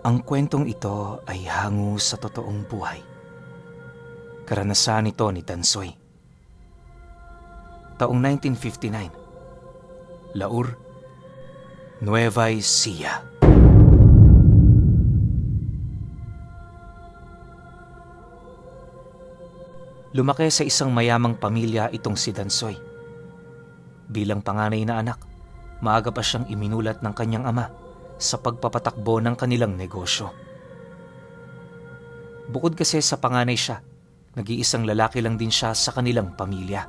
Ang kwentong ito ay hango sa totoong buhay. Karanasan ito ni Dansoy. Taong 1959, Laur, Nueva Ecija. Lumaki sa isang mayamang pamilya itong si Dansoy. Bilang panganay na anak, maaga pa siyang iminulat ng kanyang ama sa pagpapatakbo ng kanilang negosyo. Bukod kasi sa panganay siya, nag-iisang lalaki lang din siya sa kanilang pamilya.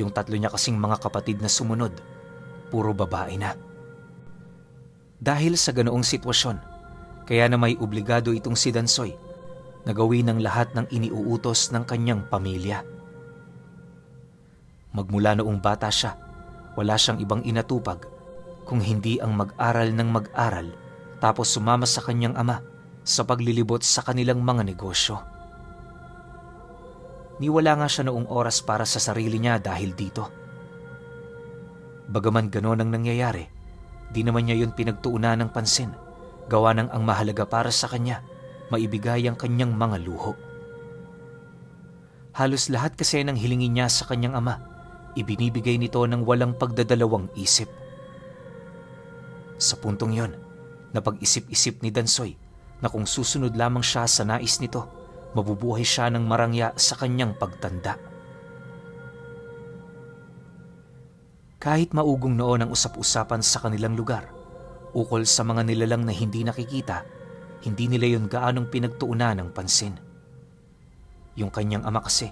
Yung tatlo niya kasing mga kapatid na sumunod, puro babae na. Dahil sa ganoong sitwasyon, kaya na may obligado itong si Dansoy na gawin ang lahat ng iniuutos ng kanyang pamilya. Magmula noong bata siya, wala siyang ibang inatupag kung hindi ang mag-aral ng mag-aral tapos sumama sa kanyang ama sa paglilibot sa kanilang mga negosyo. Niwala nga siya noong oras para sa sarili niya dahil dito. Bagaman ganon ang nangyayari, di naman niya yun pinagtuunan ng pansin, gawa ng ang mahalaga para sa kanya, maibigay ang kanyang mga luho. Halos lahat kasi ng hilingin niya sa kanyang ama, ibinibigay nito ng walang pagdadalawang isip. Sa puntong yon, napag-isip-isip ni Dansoy na kung susunod lamang siya sa nais nito, mabubuhay siya ng marangya sa kanyang pagtanda. Kahit maugong noon ang usap-usapan sa kanilang lugar, ukol sa mga nilalang na hindi nakikita, hindi nila yon gaanong pinagtuunan ng pansin. Yung kanyang ama kasi,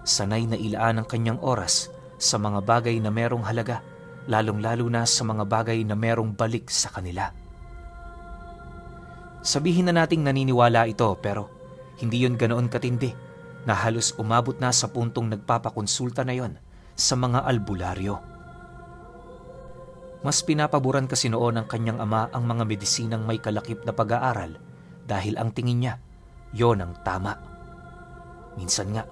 sanay na ilaan ang kanyang oras sa mga bagay na merong halaga, lalong-lalo na sa mga bagay na merong balik sa kanila. Sabihin na nating naniniwala ito pero hindi yun ganoon katindi na halos umabot na sa puntong nagpapakonsulta na yon sa mga albularyo. Mas pinapaboran kasi noon ng kanyang ama ang mga medisinang may kalakip na pag-aaral dahil ang tingin niya, yon ang tama. Minsan nga,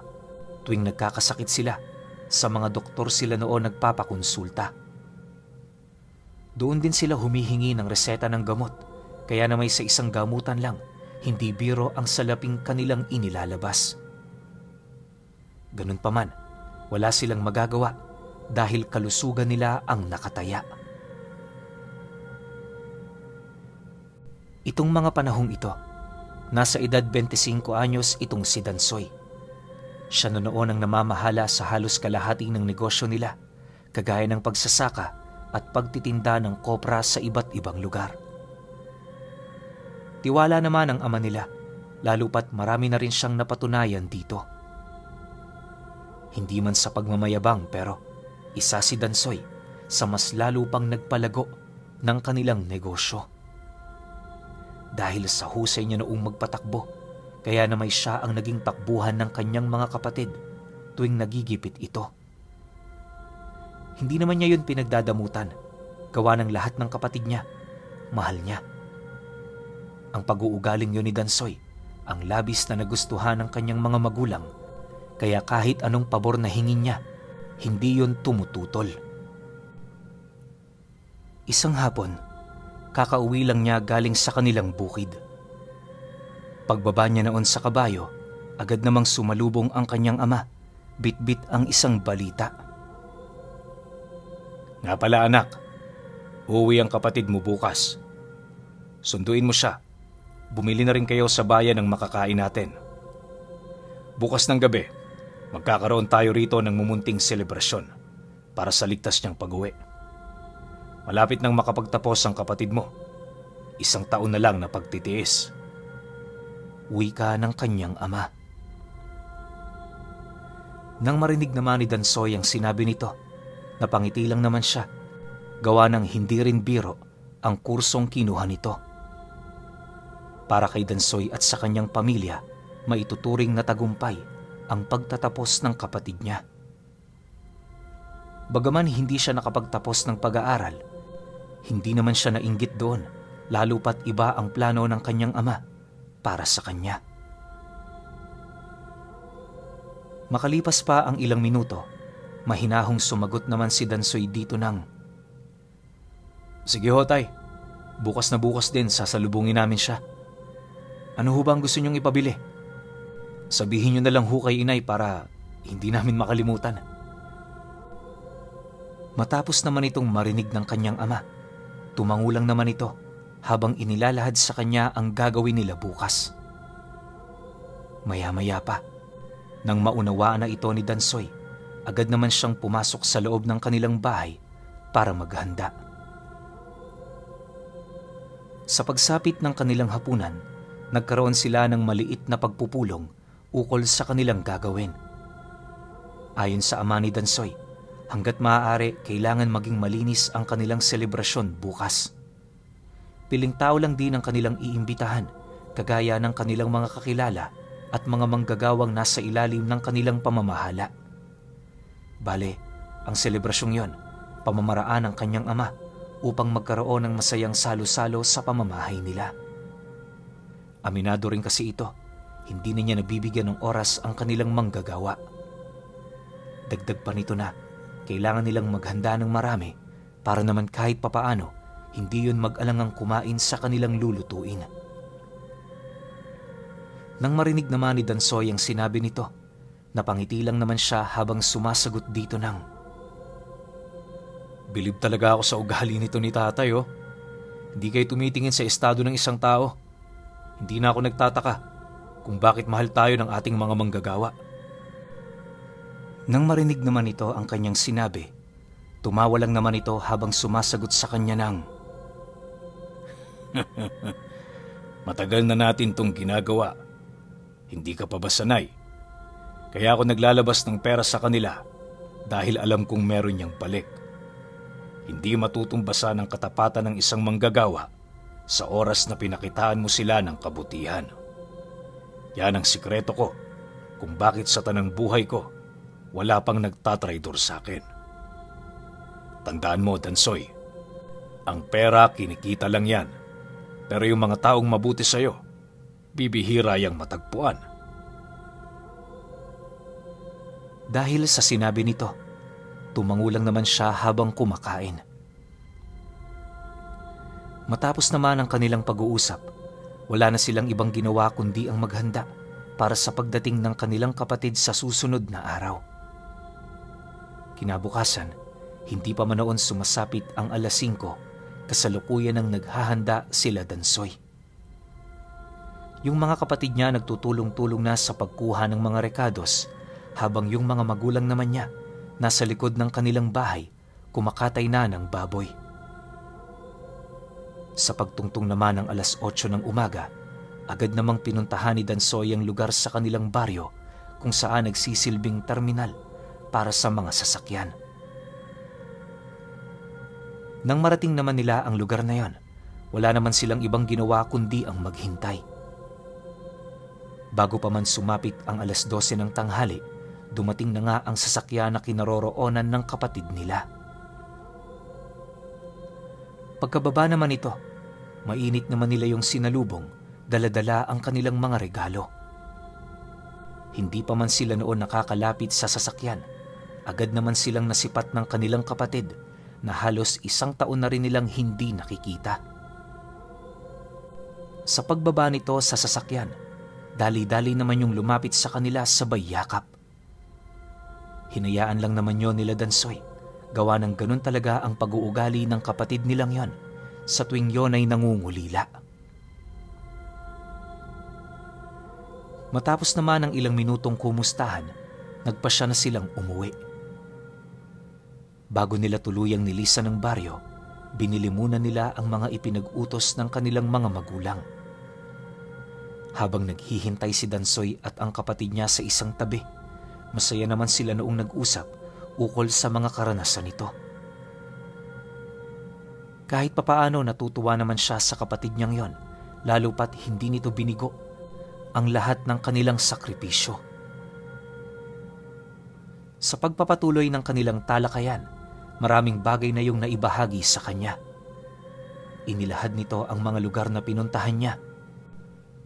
tuwing nagkakasakit sila, sa mga doktor sila noon nagpapakonsulta. Doon din sila humihingi ng reseta ng gamot, kaya na may sa isang gamutan lang, hindi biro ang salaping kanilang inilalabas. Ganun pa man, wala silang magagawa dahil kalusugan nila ang nakataya. Itong mga panahong ito, nasa edad 25 anyos itong si Dansoy. Siya noon ang namamahala sa halos kalahati ng negosyo nila, kagaya ng pagsasaka at pagtitinda ng kopra sa iba't ibang lugar. Tiwala naman ang ama nila, lalo pat marami na rin siyang napatunayan dito. Hindi man sa pagmamayabang pero isa si Dansoy sa mas lalo pang nagpalago ng kanilang negosyo. Dahil sa husay niya noong magpatakbo, kaya na may siya ang naging takbuhan ng kanyang mga kapatid tuwing nagigipit ito. Hindi naman niya yun pinagdadamutan, gawa ng lahat ng kapatid niya, mahal niya. Ang pag-uugaling yun ni Dansoy, ang labis na nagustuhan ng kanyang mga magulang, kaya kahit anong pabor na hingin niya, hindi yun tumututol. Isang hapon, kakauwi lang niya galing sa kanilang bukid. Pagbaba niya noon sa kabayo, agad namang sumalubong ang kanyang ama, bit-bit ang isang balita. Nga pala anak, uuwi ang kapatid mo bukas. Sunduin mo siya. Bumili na rin kayo sa bayan ng makakain natin. Bukas ng gabi, magkakaroon tayo rito ng mumunting selebrasyon para sa ligtas niyang pag-uwi. Malapit nang makapagtapos ang kapatid mo. 1 taon na lang na pagtitiis. Wika ng kanyang ama. Nang marinig naman ni Dansoy ang sinabi nito, napangiti lang naman siya, gawa ng hindi rin biro ang kursong kinuha nito. Para kay Dansoy at sa kanyang pamilya, maituturing na tagumpay ang pagtatapos ng kapatid niya. Bagaman hindi siya nakapagtapos ng pag-aaral, hindi naman siya nainggit doon, lalo pat iba ang plano ng kanyang ama para sa kanya. Makalipas pa ang ilang minuto, mahinahong sumagot naman si Dansoy dito ng, "Sige ho tay, Bukas na bukas din sasalubungin namin siya. Ano ho ba ang gusto niyong ipabili? Sabihin niyo na lang ho kay inay para hindi namin makalimutan. Matapos naman itong marinig ng kanyang ama, tumangulang naman ito habang inilalahad sa kanya ang gagawin nila bukas. Maya-maya pa, nang maunawaan na ito ni Dansoy, agad naman siyang pumasok sa loob ng kanilang bahay para maghanda. Sa pagsapit ng kanilang hapunan, nagkaroon sila ng maliit na pagpupulong ukol sa kanilang gagawin. Ayon sa ama ni Dansoy, hanggat maaari kailangan maging malinis ang kanilang selebrasyon bukas. Piling tao lang din ang kanilang iimbitahan, kagaya ng kanilang mga kakilala at mga manggagawang nasa ilalim ng kanilang pamamahala. Bale, ang selebrasyong yon, pamamaraan ng kanyang ama upang magkaroon ng masayang salo-salo sa pamamahay nila. Aminado rin kasi ito, hindi na niya nabibigyan ng oras ang kanilang manggagawa. Dagdag pa nito na, kailangan nilang maghanda ng marami para naman kahit papaano, hindi yun mag-alangang kumain sa kanilang lulutuin. Nang marinig naman ni Dansoy ang sinabi nito, napangiti lang naman siya habang sumasagot dito ng, "Bilib talaga ako sa ugali nito ni tatay oh. Hindi kayo tumitingin sa estado ng isang tao. Hindi na ako nagtataka kung bakit mahal tayo ng ating mga manggagawa." Nang marinig naman ito ang kanyang sinabi, tumawa lang naman ito habang sumasagot sa kanya ng, "Matagal na natin tong ginagawa. Hindi ka pa ba sanay? Kaya ako naglalabas ng pera sa kanila dahil alam kong meron niyang balik. Hindi matutumbasan ang katapatan ng isang manggagawa sa oras na pinakitaan mo sila ng kabutihan. Yan ang sikreto ko kung bakit sa tanang buhay ko wala pang nagtatraidor sa akin. Tandaan mo, Dansoy, ang pera kinikita lang yan, pero yung mga taong mabuti sa'yo, bibihira yang matagpuan." Dahil sa sinabi nito, tumangulang naman siya habang kumakain. Matapos naman ang kanilang pag-uusap, wala na silang ibang ginawa kundi ang maghanda para sa pagdating ng kanilang kapatid sa susunod na araw. Kinabukasan, hindi pa man noon sumasapit ang 5:00, kasalukuyan ng naghahanda sila Dansoy. Yung mga kapatid niya nagtutulong-tulong na sa pagkuha ng mga rekados, habang yung mga magulang naman niya nasa likod ng kanilang bahay kumakatay na ng baboy. Sa pagtungtong naman ng 8:00 ng umaga, agad namang pinuntahan ni Dansoy ang lugar sa kanilang baryo kung saan nagsisilbing terminal para sa mga sasakyan. Nang marating naman nila ang lugar na yon, wala naman silang ibang ginawa kundi ang maghintay. Bago pa man sumapit ang 12:00 ng tanghali, dumating na nga ang sasakyan na kinaroroonan ng kapatid nila. Pagkababa naman ito, mainit naman nila yung sinalubong, dala-dala ang kanilang mga regalo. Hindi pa man sila noon nakakalapit sa sasakyan, agad naman silang nasipat ng kanilang kapatid na halos 1 taon na rin nilang hindi nakikita. Sa pagbaba nito sa sasakyan, dali-dali naman yung lumapit sa kanila sabay yakap. Hinayaan lang naman yon nila Dansoy, gawa ng ganun talaga ang pag-uugali ng kapatid nilang yon sa tuwing yon ay nangungulila. Matapos naman ang ilang minutong kumustahan, nagpasya na silang umuwi. Bago nila tuluyang nilisan ng baryo, binili muna nila ang mga ipinag-utos ng kanilang mga magulang. Habang naghihintay si Dansoy at ang kapatid niya sa isang tabi, masaya naman sila noong nag-usap ukol sa mga karanasan nito. Kahit papaano natutuwa naman siya sa kapatid niyang yon, lalo pat hindi nito binigo ang lahat ng kanilang sakripisyo. Sa pagpapatuloy ng kanilang talakayan, maraming bagay na yung naibahagi sa kanya. Inilahad nito ang mga lugar na pinuntahan niya.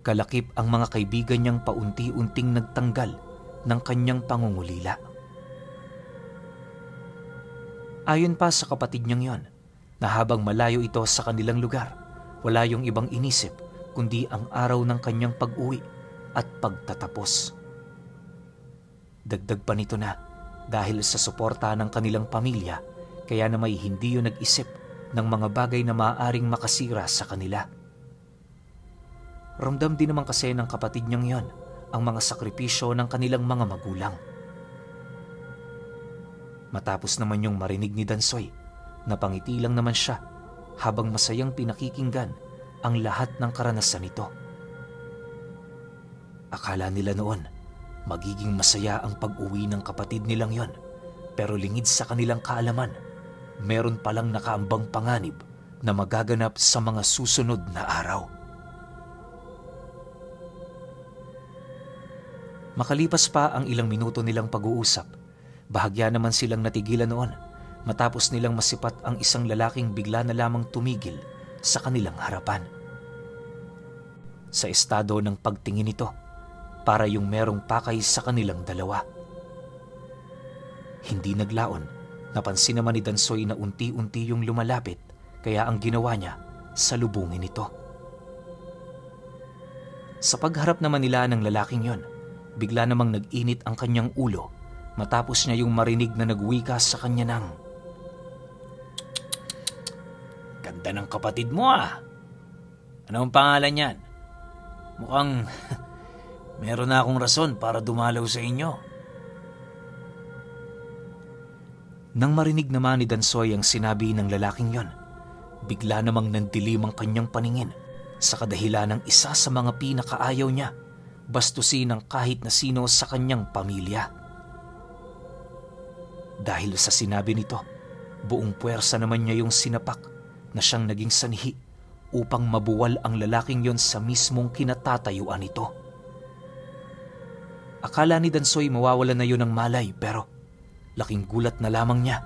Kalakip ang mga kaibigan niyang paunti-unting nagtanggal ng kanyang pangungulila. Ayon pa sa kapatid niyang yon, na habang malayo ito sa kanilang lugar, wala yung ibang inisip kundi ang araw ng kanyang pag-uwi at pagtatapos. Dagdag pa nito na dahil sa suporta ng kanilang pamilya, kaya na may hindi yun nag-isip ng mga bagay na maaaring makasira sa kanila. Ramdam din naman kasi ng kapatid niyang yon ang mga sakripisyo ng kanilang mga magulang. Matapos naman yung marinig ni Dansoy, napangiti lang naman siya habang masayang pinakikinggan ang lahat ng karanasan nito. Akala nila noon magiging masaya ang pag-uwi ng kapatid nilang yon, pero lingid sa kanilang kaalaman, meron palang nakaambang panganib na magaganap sa mga susunod na araw. Makalipas pa ang ilang minuto nilang pag-uusap, bahagya naman silang natigilan noon matapos nilang masipat ang isang lalaking bigla na lamang tumigil sa kanilang harapan. Sa estado ng pagtingin nito, para yung merong pakay sa kanilang dalawa. Hindi naglaon, napansin naman ni Dansoy na unti-unti yung lumalapit, kaya ang ginawa niya, salubungin ito. Sa pagharap naman nila ng lalaking yon, bigla namang nag-init ang kanyang ulo matapos niya yung marinig na nagwika sa kanya ng, "Ganda ng kapatid mo ah! Ano ang pangalan niyan? Mukhang meron na akong rason para dumalaw sa inyo." Nang marinig naman ni Dansoy ang sinabi ng lalaking yon, bigla namang nandilim ang kanyang paningin sa kadahilan ng isa sa mga pinakaayaw niya, bastusin ng kahit na sino sa kanyang pamilya. Dahil sa sinabi nito, buong puwersa naman niya yung sinapak na siyang naging sanhi upang mabuwal ang lalaking yon sa mismong kinatatayuan nito. Akala ni Dansoy mawawala na yun ng malay, pero laking gulat na lamang niya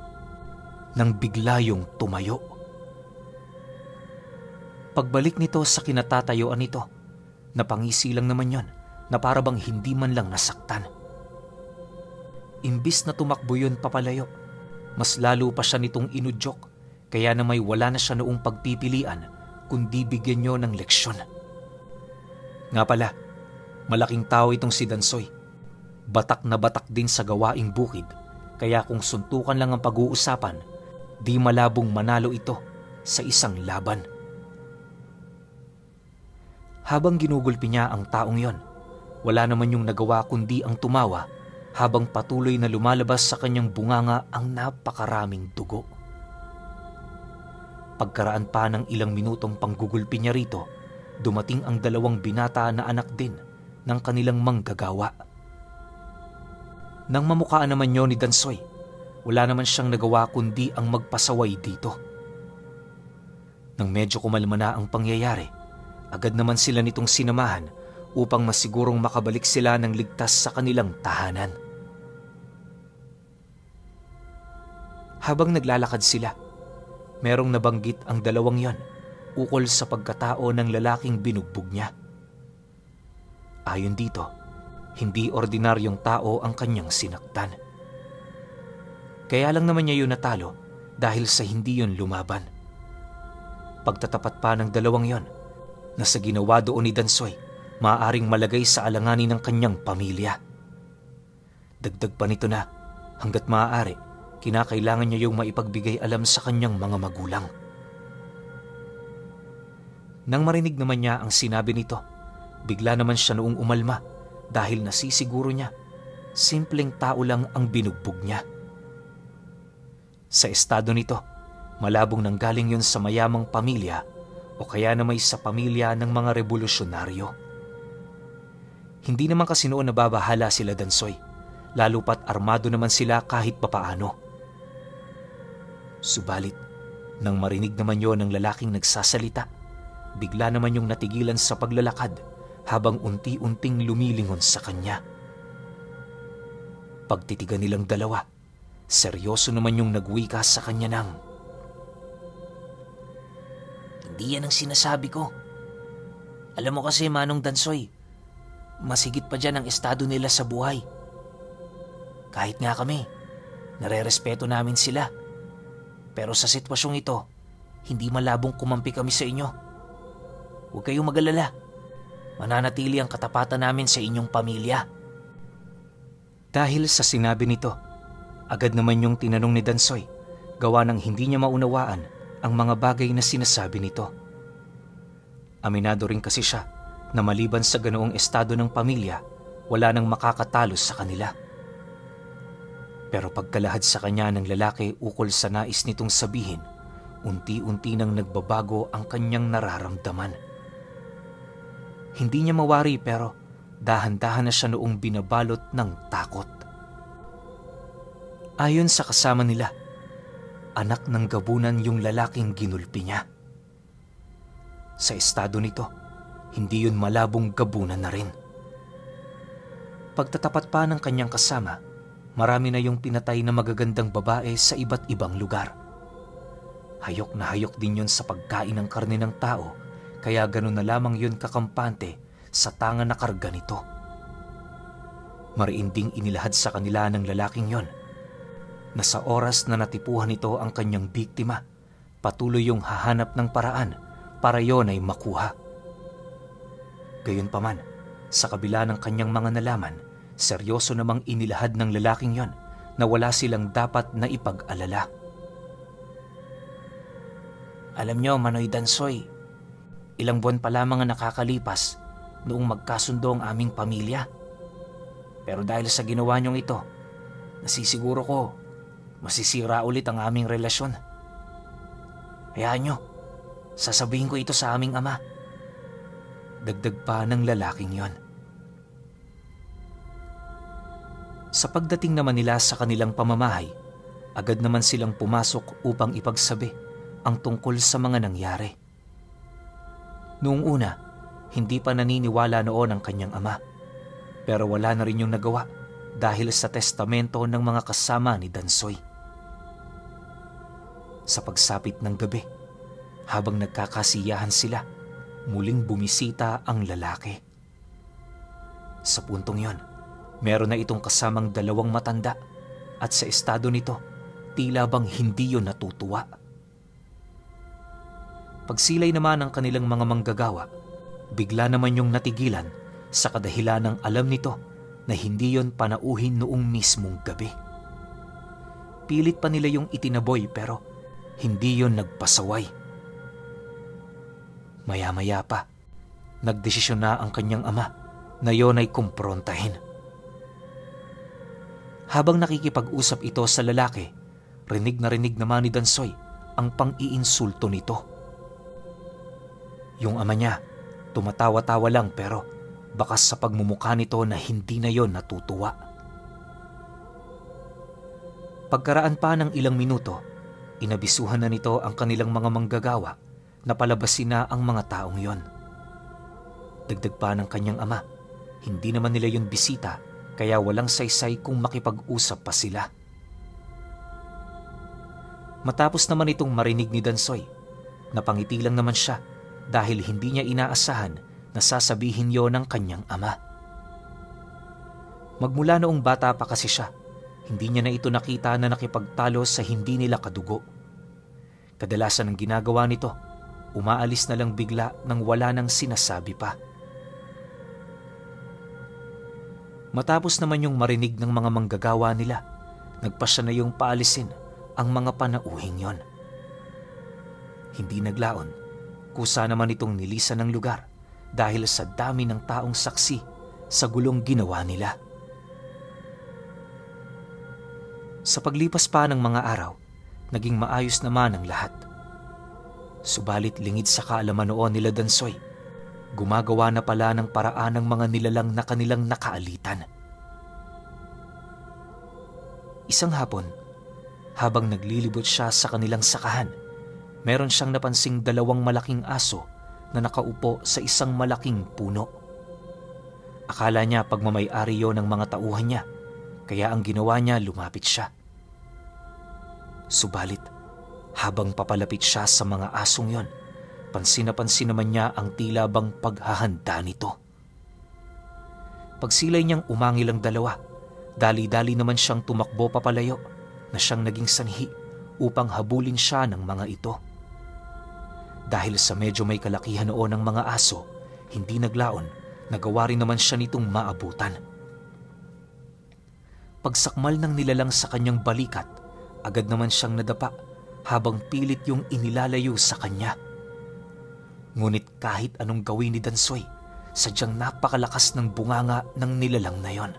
nang bigla yung tumayo. Pagbalik nito sa kinatatayuan nito, napangisi lang naman yon na para bang hindi man lang nasaktan. Imbis na tumakbo yun papalayo, mas lalo pa siya nitong inudyok, kaya na may wala na siya noong pagpipilian kundi bigyan niyo ng leksyon. Nga pala, malaking tao itong si Dansoy. Batak na batak din sa gawaing bukid, kaya kung suntukan lang ang pag-uusapan, di malabong manalo ito sa isang laban. Habang ginugulpi niya ang taong yon, wala naman yung nagawa kundi ang tumawa habang patuloy na lumalabas sa kanyang bunganga ang napakaraming dugo. Pagkaraan pa ng ilang minutong panggugulpi niya rito, dumating ang dalawang binata na anak din ng kanilang manggagawa. Nang mamukhaan naman yun ni Dansoy, wala naman siyang nagawa kundi ang magpasaway dito. Nang medyo kumalma na ang pangyayari, agad naman sila nitong sinamahan upang masigurong makabalik sila ng ligtas sa kanilang tahanan. Habang naglalakad sila, merong nabanggit ang dalawang yon ukol sa pagkatao ng lalaking binugbog niya. Ayon dito, hindi ordinaryong tao ang kanyang sinaktan. Kaya lang naman niya yun natalo dahil sa hindi yun lumaban. Pagtatapat pa ng dalawang yon, na sa ginawa doon ni Dansoy, maaaring malagay sa alanganin ng kanyang pamilya. Dagdag pa nito na, hanggat maaari, kinakailangan niya yung maipagbigay alam sa kanyang mga magulang. Nang marinig naman niya ang sinabi nito, bigla naman siya noong umalma dahil nasisiguro niya, simpleng tao lang ang binugbog niya. Sa estado nito, malabong nanggaling yun sa mayamang pamilya o kaya na may sa pamilya ng mga revolusyonaryo. Hindi naman kasi noon nababahala sila Dansoy, lalo pat armado naman sila kahit papaano. Subalit, nang marinig naman yon ng lalaking nagsasalita, bigla naman yung natigilan sa paglalakad habang unti-unting lumilingon sa kanya. Pagtitigan nilang dalawa, seryoso naman yung nagwika sa kanya ng, "Hindi yan ang sinasabi ko. Alam mo kasi Manong Dansoy, masigit pa dyan ang estado nila sa buhay. Kahit nga kami, nare-respeto namin sila. Pero sa sitwasyong ito, hindi malabong kumampi kami sa inyo. Huwag kayong mag-alala. Mananatili ang katapatan namin sa inyong pamilya. Dahil sa sinabi nito, agad naman yung tinanong ni Dansoy, gawa ng hindi niya maunawaan ang mga bagay na sinasabi nito. Aminado rin kasi siya na maliban sa ganoong estado ng pamilya, wala nang makakatalos sa kanila. Pero pagkalahad sa kanya ng lalaki ukol sa nais nitong sabihin, unti-unti nang nagbabago ang kanyang nararamdaman. Hindi niya mawari pero dahan-dahan na siya noong binabalot ng takot. Ayon sa kasama nila, anak ng gabunan yung lalaking ginulpi niya. Sa estado nito, hindi yun malabong gabunan na rin. Pagtatapat pa ng kanyang kasama, marami na yung pinatay na magagandang babae sa iba't ibang lugar. Hayok na hayok din yun sa pagkain ng karne ng tao, kaya ganun na lamang yun kakampante sa tanga na karga nito. Mariinding inilahad sa kanila ng lalaking yon na sa oras na natipuhan nito ang kanyang biktima, patuloy yung hahanap ng paraan para yon ay makuha. Gayunpaman, sa kabila ng kanyang mga nalaman, seryoso namang inilahad ng lalaking yon na wala silang dapat na ipag-alala. Alam nyo, Manoy Dansoy, ilang buwan pa lamang ang nakakalipas noong magkasundo ang aming pamilya. Pero dahil sa ginawa niyong ito, nasisiguro ko masisira ulit ang aming relasyon. Hayaan nyo, sasabihin ko ito sa aming ama. Dagdag pa ng lalaking yon. Sa pagdating naman nila sa kanilang pamamahay, agad naman silang pumasok upang ipagsabi ang tungkol sa mga nangyari. Noong una, hindi pa naniniwala noon ang kanyang ama, pero wala na rin yung nagawa dahil sa testamento ng mga kasama ni Dansoy. Sa pagsapit ng gabi, habang nagkakasiyahan sila, muling bumisita ang lalaki. Sa puntong yon, meron na itong kasamang 2 matanda at sa estado nito, tila bang hindi yun natutuwa. Pagsilay naman ng kanilang mga manggagawa, bigla naman yung natigilan sa kadahilan ng alam nito na hindi yon panauhin noong mismong gabi. Pilit pa nila yung itinaboy pero hindi yon nagpasaway. Maya-maya pa, nagdesisyon na ang kanyang ama na yon ay kumprontahin. Habang nakikipag-usap ito sa lalaki, rinig na rinig naman ni Dansoy ang pang-iinsulto nito. Yung ama niya, tumatawa-tawa lang pero bakas sa pagmumukha nito na hindi na yon natutuwa. Pagkaraan pa ng ilang minuto, inabisuhan na nito ang kanilang mga manggagawa na palabasin na ang mga taong yon. Dagdag pa ng kanyang ama, hindi naman nila yon bisita kaya walang saysay kung makipag-usap pa sila. Matapos naman itong marinig ni Dansoy, napangiti lang naman siya dahil hindi niya inaasahan na sasabihin yon ng kanyang ama. Magmula noong bata pa kasi siya, hindi niya na ito nakita na nakipagtalo sa hindi nila kadugo. Kadalasan ang ginagawa nito, umaalis na lang bigla nang wala nang sinasabi pa. Matapos naman yung marinig ng mga manggagawa nila, nagpasya na yung paalisin ang mga panauhing yon. Hindi naglaon, kusa naman itong nilisan ng lugar dahil sa dami ng taong saksi sa gulong ginawa nila. Sa paglipas pa ng mga araw, naging maayos naman ang lahat. Subalit lingid sa kaalaman noon nila Dansoy, gumagawa na pala ng paraan ng mga nilalang na kanilang nakaalitan. Isang hapon, habang naglilibot siya sa kanilang sakahan, meron siyang napansing 2 malaking aso na nakaupo sa isang malaking puno. Akala niya pagmamay-ari yon ng mga tauhan niya, kaya ang ginawa niya lumapit siya. Subalit, habang papalapit siya sa mga asong yon, pansin na pansin naman niya ang tila bang paghahanda nito. Pagsilay niyang umangil ang 2, dali-dali naman siyang tumakbo papalayo na siyang naging sanhi upang habulin siya ng mga ito. Dahil sa medyo may kalakihan noon ng mga aso, hindi naglaon, nagawa rin naman siya nitong maabutan. Pagsakmal ng nilalang sa kanyang balikat, agad naman siyang nadapa habang pilit yung inilalayo sa kanya. Ngunit kahit anong gawin ni Dansoy, sadyang napakalakas ng bunganga ng nilalang na yon.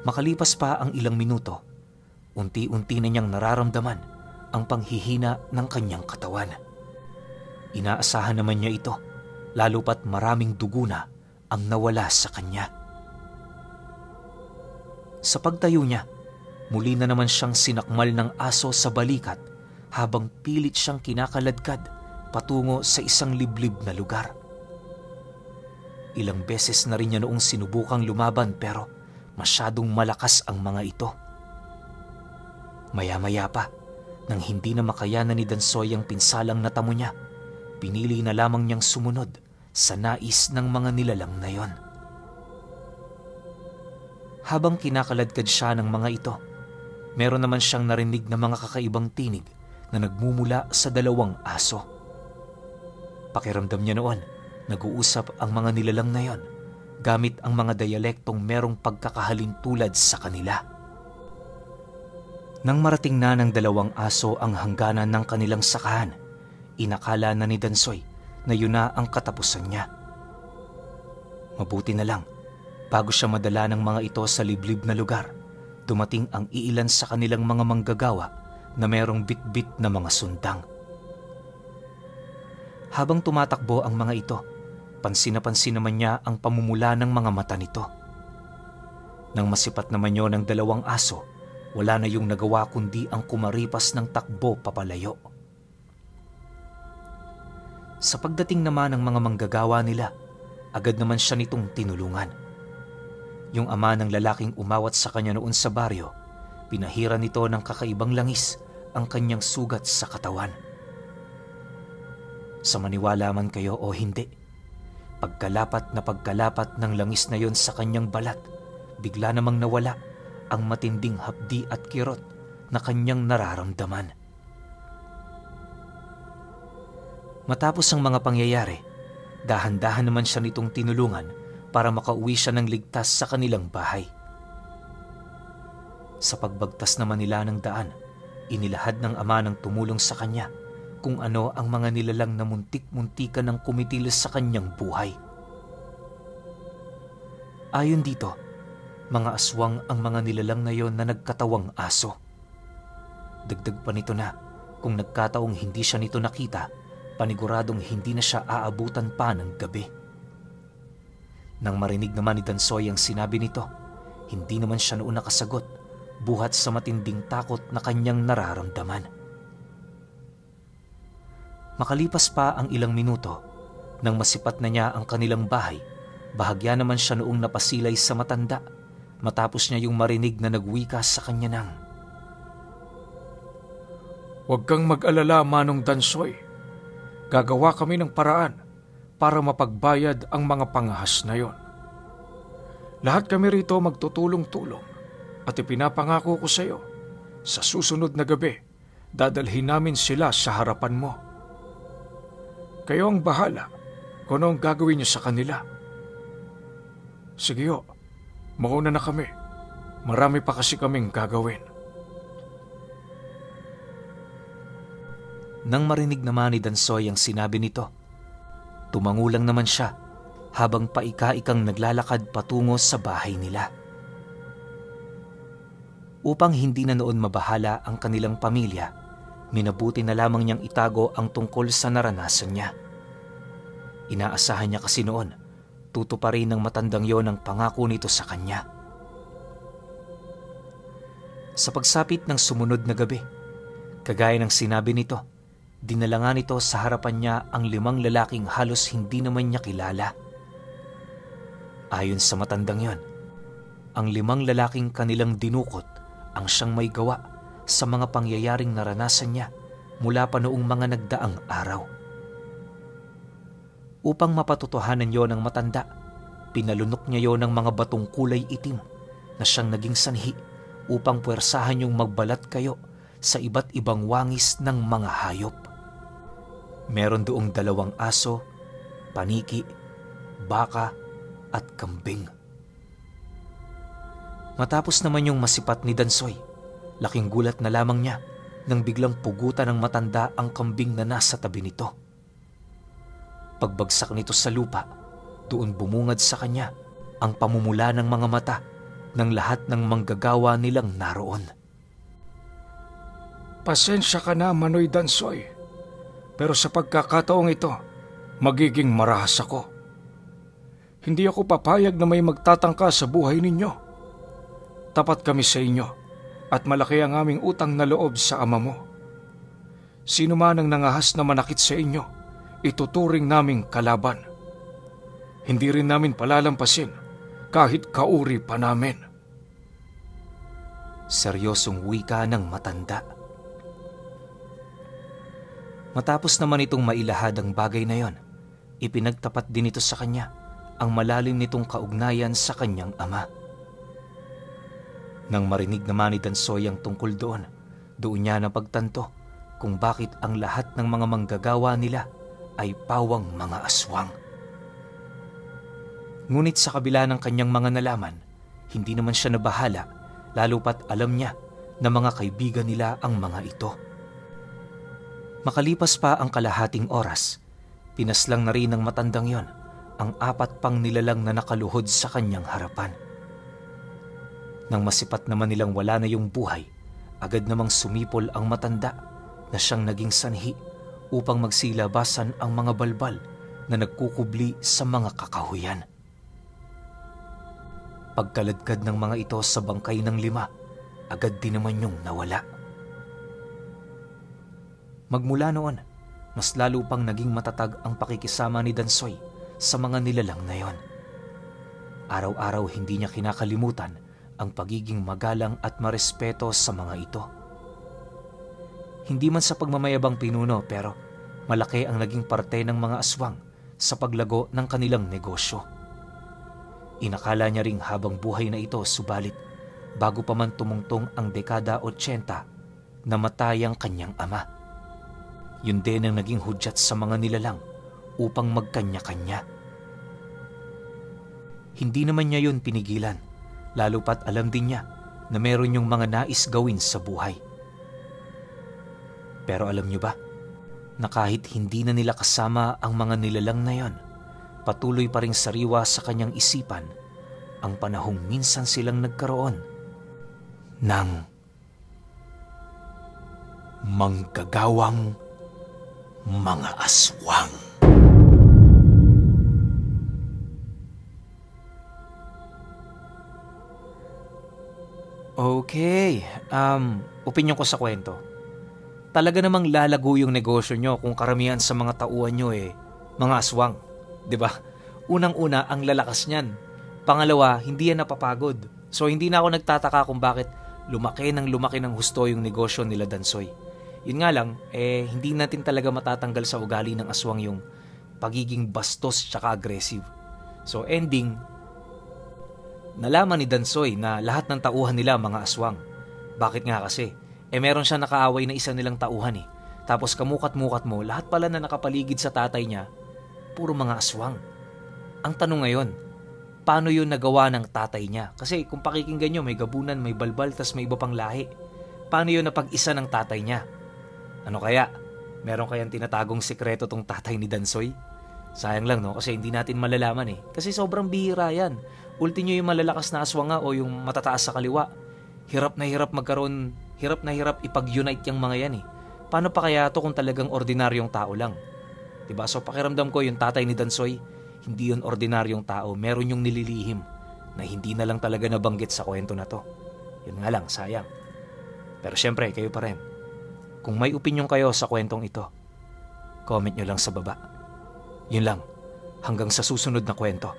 Makalipas pa ang ilang minuto, unti-unti na niyang nararamdaman ang panghihina ng kanyang katawan. Inaasahan naman niya ito, lalo pat maraming dugo na ang nawala sa kanya. Sa pagtayo niya, muli na naman siyang sinakmal ng aso sa balikat habang pilit siyang kinakaladkad patungo sa isang liblib na lugar. Ilang beses na rin niya noong sinubukang lumaban pero masyadong malakas ang mga ito. Maya-maya pa, nang hindi na makayanan ni Dansoy ang pinsalang natamo niya, pinili na lamang niyang sumunod sa nais ng mga nilalang na yon. Habang kinakaladkad siya ng mga ito, meron naman siyang narinig na mga kakaibang tinig na nagmumula sa dalawang aso. Pakiramdam niya noon, nag-uusap ang mga nilalang na yon gamit ang mga dialektong merong pagkakahalin tulad sa kanila. Nang marating na ng dalawang aso ang hangganan ng kanilang sakahan, inakala na ni Dansoy na yun na ang katapusan niya. Mabuti na lang, bago siya madala ng mga ito sa liblib na lugar, dumating ang iilan sa kanilang mga manggagawa na merong bit-bit na mga sundang. Habang tumatakbo ang mga ito, pansin na pansin naman niya ang pamumula ng mga mata nito. Nang masipat naman yun ng dalawang aso, wala na yung nagawa kundi ang kumaripas ng takbo papalayo. Sa pagdating naman ng mga manggagawa nila, agad naman siya nitong tinulungan. Yung ama ng lalaking umawat sa kanya noon sa baryo, pinahira nito ng kakaibang langis ang kanyang sugat sa katawan. Sa maniwala man kayo o hindi, pagkalapat ng langis na yon sa kanyang balat, bigla namang nawala ang matinding hapdi at kirot na kanyang nararamdaman. Matapos ang mga pangyayari, dahan-dahan naman siya nitong tinulungan para makauwi siya ng ligtas sa kanilang bahay. Sa pagbagtas naman nila ng daan, inilahad ng ama ng tumulong sa kanya kung ano ang mga nilalang na muntik-muntikan ng kumitilos sa kanyang buhay. Ayon dito, mga aswang ang mga nilalang na yon na nagkatawang aso. Dagdag pa nito na kung nagkataong hindi siya nito nakita, paniguradong hindi na siya aabutan pa ng gabi. Nang marinig naman ni Dansoy ang sinabi nito, hindi naman siya noon nakasagot, buhat sa matinding takot na kanyang nararamdaman. Makalipas pa ang ilang minuto, nang masipat na niya ang kanilang bahay, bahagya naman siya noong napasilay sa matanda matapos niya yung marinig na nagwika sa kanya ng, "Huwag kang mag-alala, Manong Dansoy. Gagawa kami ng paraan para mapagbayad ang mga pangahas na yon. Lahat kami rito magtutulong-tulong at ipinapangako ko sa iyo, sa susunod na gabi, dadalhin namin sila sa harapan mo. Kayo ang bahala kung ano ang gagawin niyo sa kanila. Sige ho, mauna na kami. Marami pa kasi kaming gagawin." Nang marinig naman ni Dansoy ang sinabi nito, tumangulang naman siya habang paika-ikang naglalakad patungo sa bahay nila. Upang hindi na noon mabahala ang kanilang pamilya, minabuti na lamang niyang itago ang tungkol sa naranasan niya. Inaasahan niya kasi noon, tutuparin ng matandang yon ang pangako nito sa kanya. Sa pagsapit ng sumunod na gabi, kagaya ng sinabi nito, dinala nga nito sa harapan niya ang 5 lalaking halos hindi naman niya kilala. Ayon sa matandang yon, ang 5 lalaking kanilang dinukot ang siyang may gawa sa mga pangyayaring naranasan niya mula pa noong mga nagdaang araw. Upang mapatotohanan yon ng matanda, pinalunok niya yon ng mga batong kulay itim na siyang naging sanhi upang puwersahan yung magbalat kayo sa iba't ibang wangis ng mga hayop. Meron doong 2 aso, paniki, baka at kambing. Matapos naman yung masipat ni Dansoy, laking gulat na lamang niya nang biglang pugutan ng matanda ang kambing na nasa tabi nito. Pagbagsak nito sa lupa, doon bumungad sa kanya ang pamumula ng mga mata ng lahat ng manggagawa nilang naroon. Pasensya ka na, Manoy Dansoy. Pero sa pagkakataong ito, magiging marahas ako. Hindi ako papayag na may magtatangka sa buhay ninyo. Tapat kami sa inyo at malaki ang aming utang na loob sa ama mo. Sino man ang nangahas na manakit sa inyo, ituturing naming kalaban. Hindi rin namin palalampasin kahit kauri pa namin. Seryosong wika ng matanda. Matapos naman itong mailahad ang bagay na yon, ipinagtapat din ito sa kanya ang malalim nitong kaugnayan sa kanyang ama. Nang marinig naman ni Dansoy ang tungkol doon niya napagtanto kung bakit ang lahat ng mga manggagawa nila ay pawang mga aswang. Ngunit sa kabila ng kanyang mga nalaman, hindi naman siya nabahala, lalo pat alam niya na mga kaibigan nila ang mga ito. Makalipas pa ang kalahating oras, pinaslang na rin ng matandang yon ang 4 pang nilalang na nakaluhod sa kanyang harapan. Nang masipat naman nilang wala na yung buhay, agad namang sumipol ang matanda na siyang naging sanhi upang magsilabasan ang mga balbal na nagkukubli sa mga kakahuyan. Pagkaladkad ng mga ito sa bangkay ng 5, agad din naman yung nawala. Magmula noon, mas lalo pang naging matatag ang pakikisama ni Dansoy sa mga nilalang na yon. Araw-araw hindi niya kinakalimutan ang pagiging magalang at marespeto sa mga ito. Hindi man sa pagmamayabang pinuno pero malaki ang naging parte ng mga aswang sa paglago ng kanilang negosyo. Inakala niya ring habang buhay na ito subalit bago pa man tumungtong ang dekada 80, namatay ang kanyang ama. Yun din ang naging hudyat sa mga nilalang upang magkanya-kanya. Hindi naman niya yun pinigilan, lalo pat alam din niya na meron yung mga nais gawin sa buhay. Pero alam niyo ba, na kahit hindi na nila kasama ang mga nilalang na yon, patuloy pa ring sariwa sa kanyang isipan ang panahong minsan silang nagkaroon ng manggagawang mga aswang. Okay, opinyon ko sa kwento. Talaga namang lalago yung negosyo nyo kung karamihan sa mga tauhan nyo mga aswang. 'Di ba? Unang-una, ang lalakas niyan. Pangalawa, hindi yan napapagod. So hindi na ako nagtataka kung bakit lumaki ng husto yung negosyo nila Dansoy. Yun nga lang, hindi natin talaga matatanggal sa ugali ng aswang yung pagiging bastos tsaka aggressive. So ending, nalaman ni Dansoy na lahat ng tauhan nila mga aswang. Bakit nga kasi? Meron siya nakaaway na isa nilang tauhan . Tapos kamukat-mukat mo, lahat pala na nakapaligid sa tatay niya, puro mga aswang. Ang tanong ngayon, paano yun nagawa ng tatay niya? Kasi kung pakikinggan nyo, may gabunan, may balbal, tas may iba pang lahi. Paano yun napag-isa ng tatay niya? Ano kaya? Meron kayang tinatagong sikreto tong tatay ni Dansoy? Sayang lang no, kasi hindi natin malalaman . Kasi sobrang bihira yan. Ulti nyo yung malalakas na aswang o yung matataas sa kaliwa. Hirap na hirap ipag-unite yung mga yan . Paano pa kaya to kung talagang ordinaryong tao lang? Diba? So pakiramdam ko yung tatay ni Dansoy, hindi yun ordinaryong tao. Meron yung nililihim na hindi na lang talaga nabanggit sa kwento na to. Yun nga lang, sayang. Pero syempre, kayo pa rin. Kung may opinyon kayo sa kwentong ito, comment nyo lang sa baba. Yun lang, hanggang sa susunod na kwento.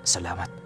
Salamat.